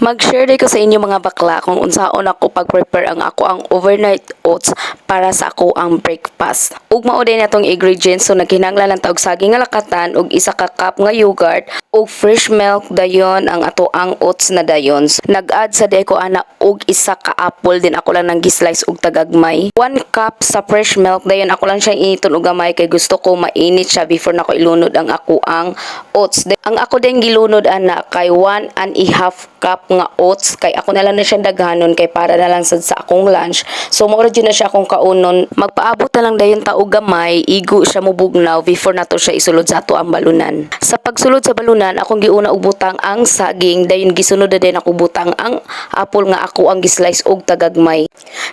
Mag-share day ko sa inyo, mga bakla, kung unsaon ako pag-prepare ang ako ang overnight oats para sa ako ang breakfast. Ug mao din atong ingredients. So nagkinahanglan lang ta og saging nga lakatan ug isa ka cup nga yogurt ug fresh milk, dayon ang ato ang oats na dayon. Nag-add sa day ko ana og isa ka apple din, ako lang nang gi-slice og tagagmay. 1 cup sa fresh milk, dayon ako lang siyang initon og gamay kay gusto ko mainit siya before nako ilunod ang ako ang oats. Ang ako din gilunod ana kay 1.5 cup nga oats kay ako na lang na siyang daghanon kay para na lang sad sa akong lunch. So mao ra jud na siya akong kaunon. Magpaabot na lang dayon ta og gamay, igo siya mobugnaw before nato siya isulod sa ato ang balunan. Sa pagsulod sa balunan, akong giuna og butang ang saging, dayon gisunod na din ako butang ang apple nga ako ang gislice og tagagmay.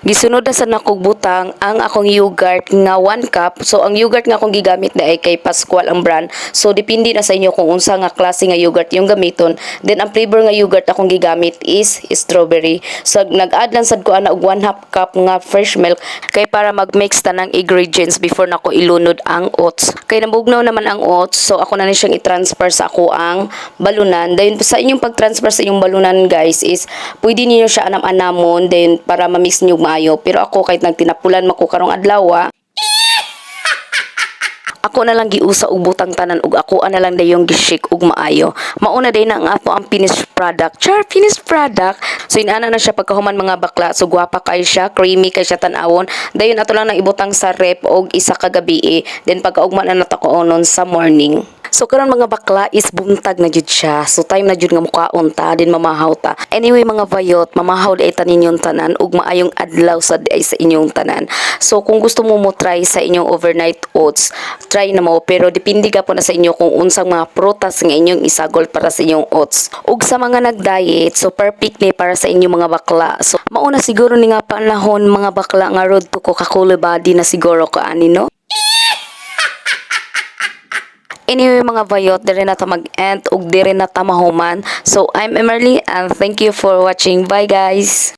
Gisunod na sa nako butang ang akong yogurt nga 1 cup. So ang yogurt nga akong gigamit na ay kay Pascual ang brand. So depende na sa inyo kung unsa nga klase nga yogurt yung gamiton. Then ang flavor nga yogurt akong gigamit is strawberry. So nag-add lang sad ko ana og 1/2 cup nga fresh milk kay para mag-mix tanang ingredients before nako ilunod ang oats. Kay nabugnaw naman ang oats, so ako na ni siyang i-transfer sa ako ang balunan. Dayon sa inyong pag-transfer sa inyong balunan, guys, is pwede niyo siya anam-anamon then para ma-mix niyo maayo. Pero ako, kahit nagtinapulan man ko karong adlaw, ako na lang giusa og butang tanan ug ako na lang dayong gi-shake og maayo. Mauna day na ang ato ang finished product. Char, finished product. So inana na siya pagkahuman, mga bakla. So gwapa kay siya, creamy kay siya tan-awon. Dayon ato lang nang ibutang sa ref og isa ka gabi. Then pagkaugma na nato kaunon sa morning. So karon, mga bakla, is buntag na jud siya. So time na jud nga mukaon ta din mamahaw ta. Anyway, mga bayot, mamahaw di ay ninyong tanan ug maayong adlaw sad ay sa inyong tanan. So kung gusto mo mo try sa inyong overnight oats, try na mo, pero depende ka po na sa inyo kung unsang mga prutas nga inyong isagol para sa inyong oats. Ug sa mga nag-diet, so perfect ni para sa inyong, mga bakla. So mauna siguro ni nga panahon, mga bakla, nga road to Coca-Cola body na siguro ko ani, no? Anyway, mga bayot, dire na ta mag-end ug dire na ta mahuman. So I'm Emerly and thank you for watching. Bye, guys!